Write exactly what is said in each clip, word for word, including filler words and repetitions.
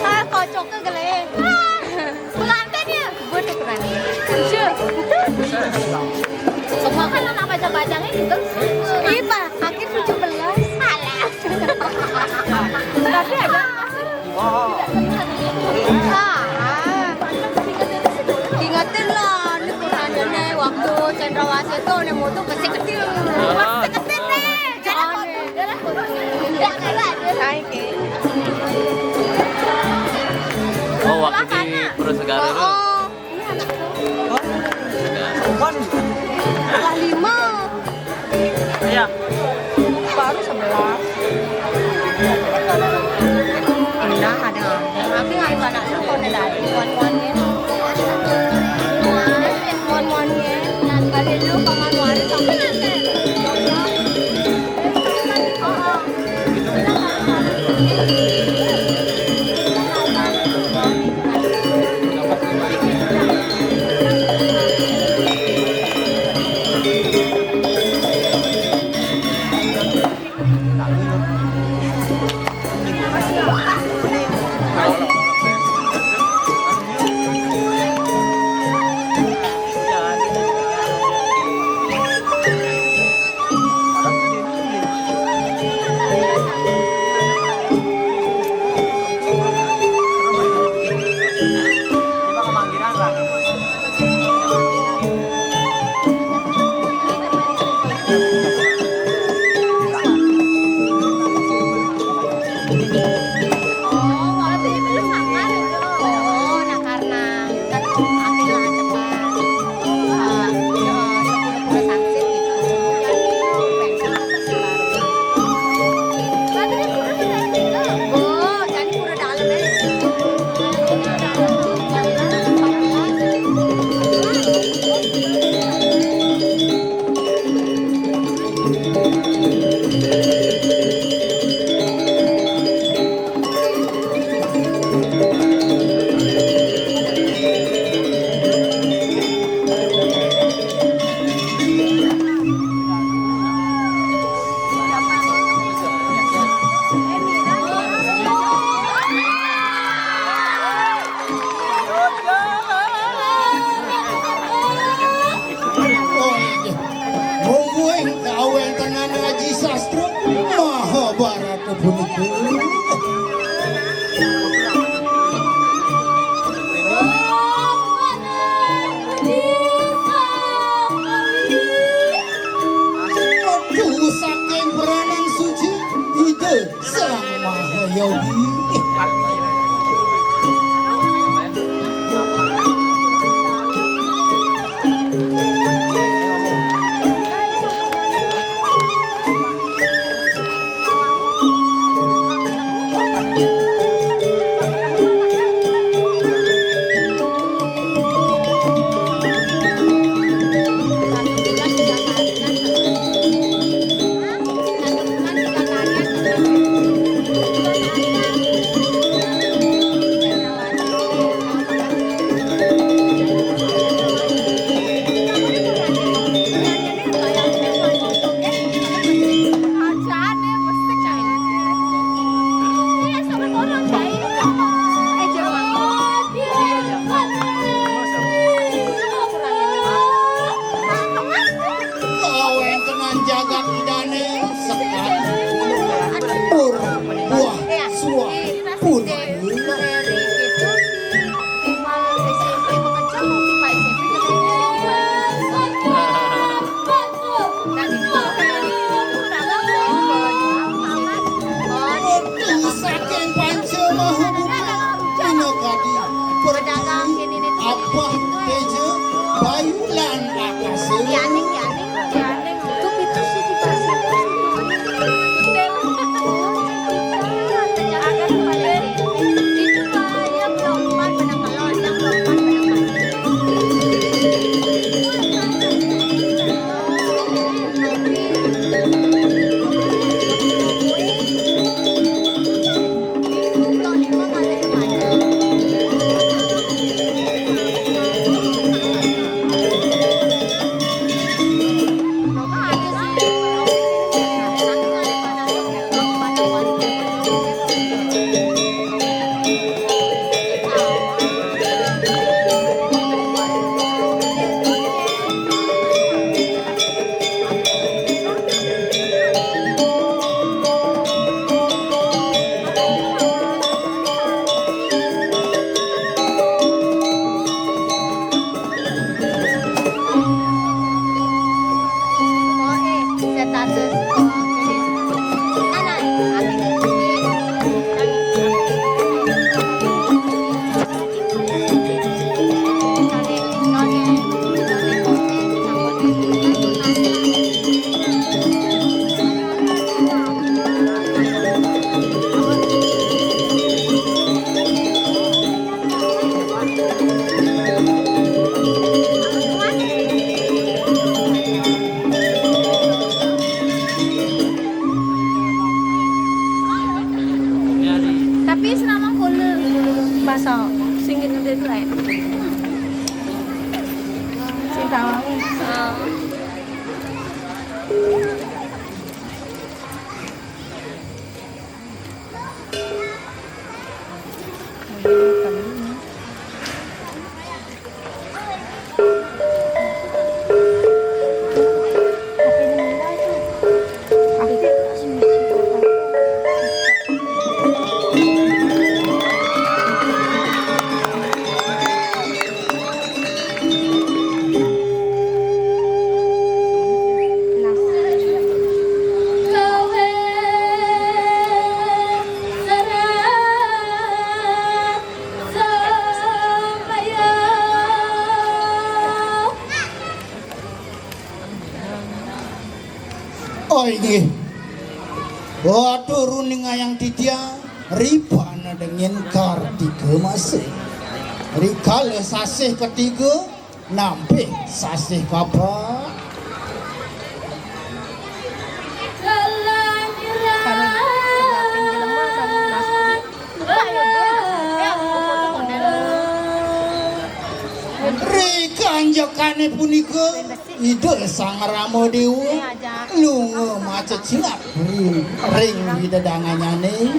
Ah, kocoknya gele. Pengantin ya? Gue tuh pengantin. Sure. Semua kan anak bajang-bajangnya gitu. Iya, Pak. Akhir tujuh belas. Alah. Tapi ada masih tidak terlihat. Ah. Ingetin lah, ini pengantinnya waktu cendrawasih tuh, ini motor kecil kecil. Masih kecil deh. Jangan. Hai, Ki. Oh, waktu di Pura Segara dulu. Oh, ini anakku. Segara. Kelas lima. Iya. Baru sebelas. Indah ada. Tapi nggak ada anak tuh, kalau ada, muan-muannya. Muan-muannya. Balik dulu ke Manuari sampai nanti. Monggo ing kawéntenan Aji Sastra Mahabharata punika. Metu saking peranan suci Ida Sang Mahayogi. Kawéntenan jagat Idane sekar pur buah suah pur. Saking Panca Mahabhuta minakadi Pertiwi, Abah, Teja, Bayu lan Akasa. Tapi selama kula basa sing ngene lain. Sing tahu. Oh, inggih. Waduh, runingayang titiang, ribana dengin kartika masih. Rikala sasih ketiga, nampih sasih kapat. Ri kanjekane punika, Ida Sang Rama Dewa lunga macecingak ring, ring widadanganyane.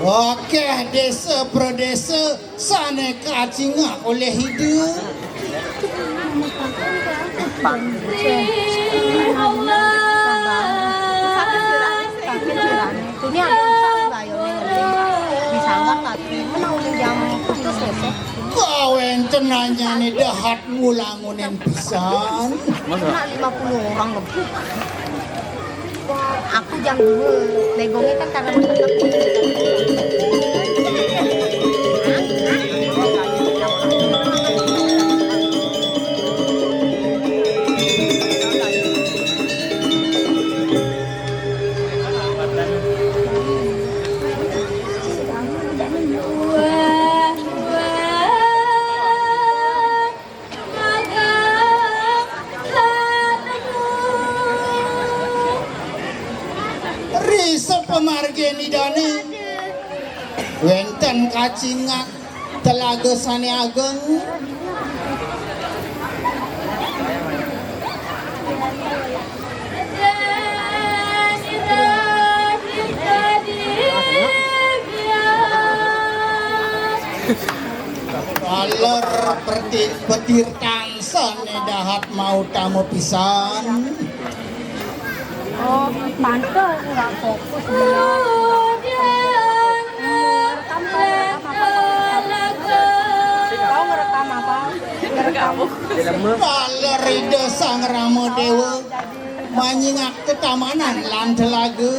Akeh desa pradesa sane kacingak olih Ida. Kawentenanyane dahat ngulangunin pisan. Kena lima puluh orang lebih. Aku jam dua, legongnya kan karena makan. Ri sapamargin Idane wenten kacingak telaga sane ageng. Taler perti-, petirtan sane dahat mautama pisan. Oh, pantes nggak fokus dia. Ngerekam kan, ngerekam apa? Tahu ngerekam apa? Ngerekam. Taler Ida Sang Rama Dewa manyingak tetamanan lan telaga.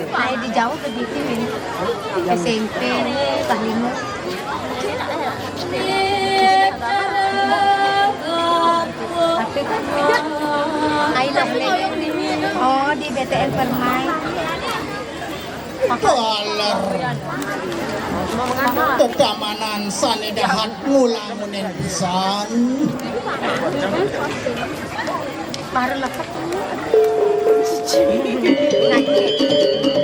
Nah, di jauh begitu ini. S M P ini, kelas lima. Tapi kan, I love Leo ini. Oh, di B T L Permai. Waler. Tetamanan sane dahat ngulangunin pisan. Baru lepas. Ngaji.